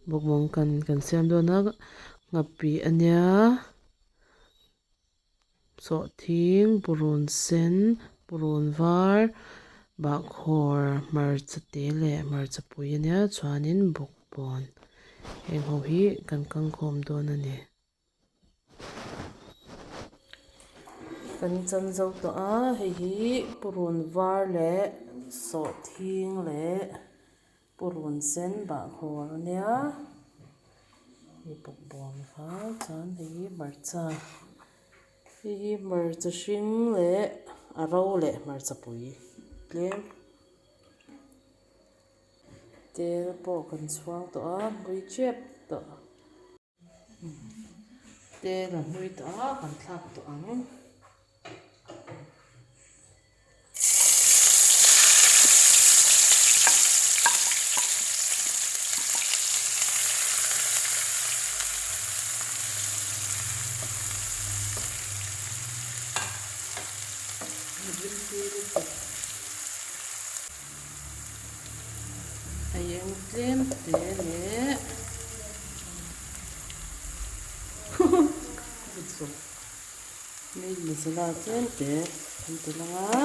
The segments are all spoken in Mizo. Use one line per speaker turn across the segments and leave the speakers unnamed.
Bawkbawn kan kan siam dawn a nghapih a nia sawhthing purun sen purun var bahkhawr hmarcha te leh hmarcha pui a nia chuanin bawkbawn heng ho hi kan kang khawm dawn a ni. Kan chan zo tawh a hei hi purun var leh sawhthing leh purun sen bahkhawr a nia hei bawkbawn kha chuan hei hi hmarcha hei hi hmarcha hring leh a ro leh hmarcha pui tlem tel pawh kan chhuang tawh a mui tep tawh. Tel a hlui tawh a kan thlak tawh ang. A eng tlem te leh masala tlem te an telh ang a.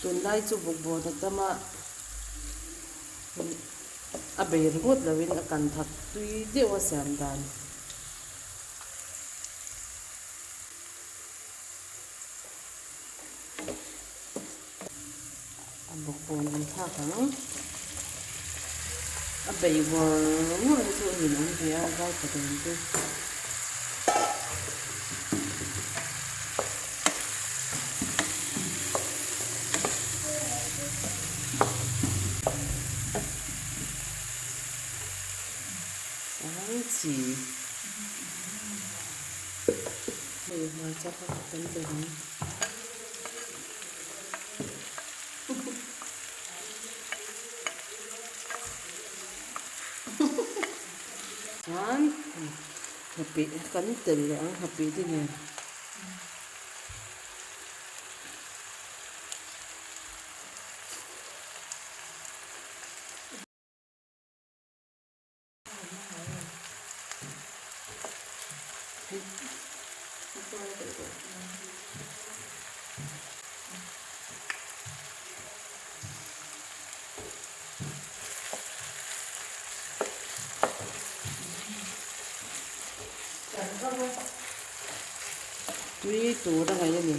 Tunlai chu bawkbawn a tam a a bei ringawt lovin a kan thak tui deuh a siam dan. A bawkbawn an thlak ang. A bei vawr vawr hi chu a nin awm ve a vaipaden te. Ang chi. Hei hmarcha kha ka tam ber ang. Chuan nghapih kan tel leh ang nghapih te nen. Tui tur a ngaih a ni.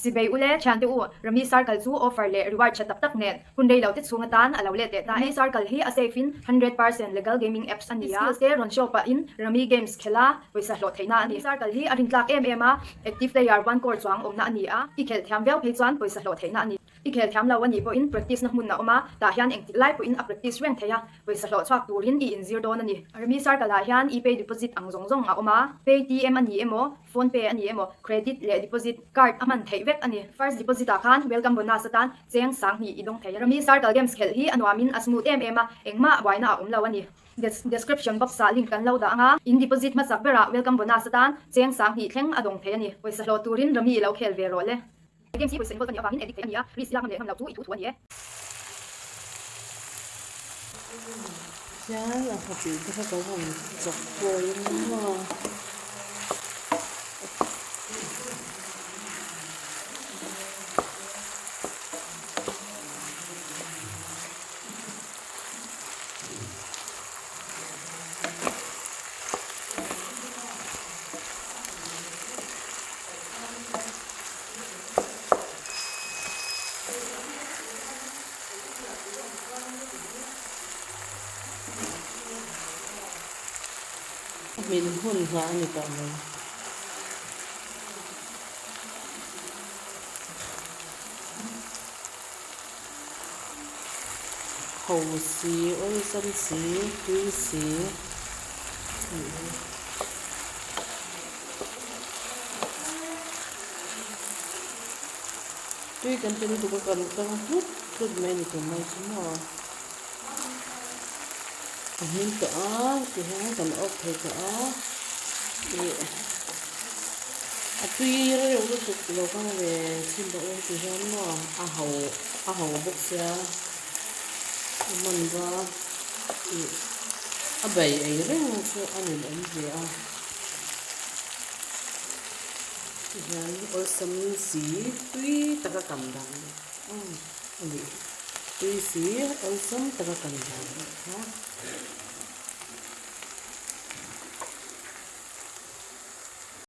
Chibei ule thiante u, Rami Circle chu offer leh reward tha tak tak nen hun rei lo te chhung atan a lo let leh ta e. Rami Circle hi a safe in 100% legal gaming apps a ni a, skills te rawn show pah in Rami games khelh a pawisa hlawh theihna a ni. Rami Circle hi a rintlak em em a, active player one crore chuang awmna a ni a, i khelh thiam viau phei chuan pawisa hlawh theihna a ni. I khel thiam lo a nih pawhin practice na hmun a awm a, tah hian engtik lai pawhin a practice reng thei a, pawisa hlawh chhuak turin i inzir dawn a ni. Remi Circle ah hian e-pay deposit ang zawng zawng a awm a, Paytm a ni emaw, PhonePe a ni emaw, credit leh deposit card a hman theih vek a ni. First deposit ah khan welcome bonus atan cheng 2000 i dawng thei a. Remi Circle games khelh hi a nuamin a smooth em em a, engmah buaina a awm lo a ni. Description box ah link kan lo dah ang a, in deposit hmasak berah welcome bonus atan cheng 2000 thleng a dawng thei a ni. Pawisa hlawh turin Remi i lo khel ve rawh le. Games hi pawisa involve a nih avangin edit theih a ni a, risk lak ngam leh ngam loh chu i thu thu a ni e.
Hian a hapih te kha ka rawn chawk kawi a maw. Hmin hun nghah a ni tawh mai. Ho si, awlsam si, tui si. Tui kan pe lutuk a kan kang tlut tlut mai a ni tur mai chu maw. A hmin tawh a tihian kan off thei tawh a ih a tui reuh lutuk lo kang ve chhin tawh u tihian maw a ho a ho bawk sia a hman va ih a bai ei reng chu a nin awm ve a tihian awlsam si tui taka kan dan a ni tui si awlsam taka kan dan a ni kha.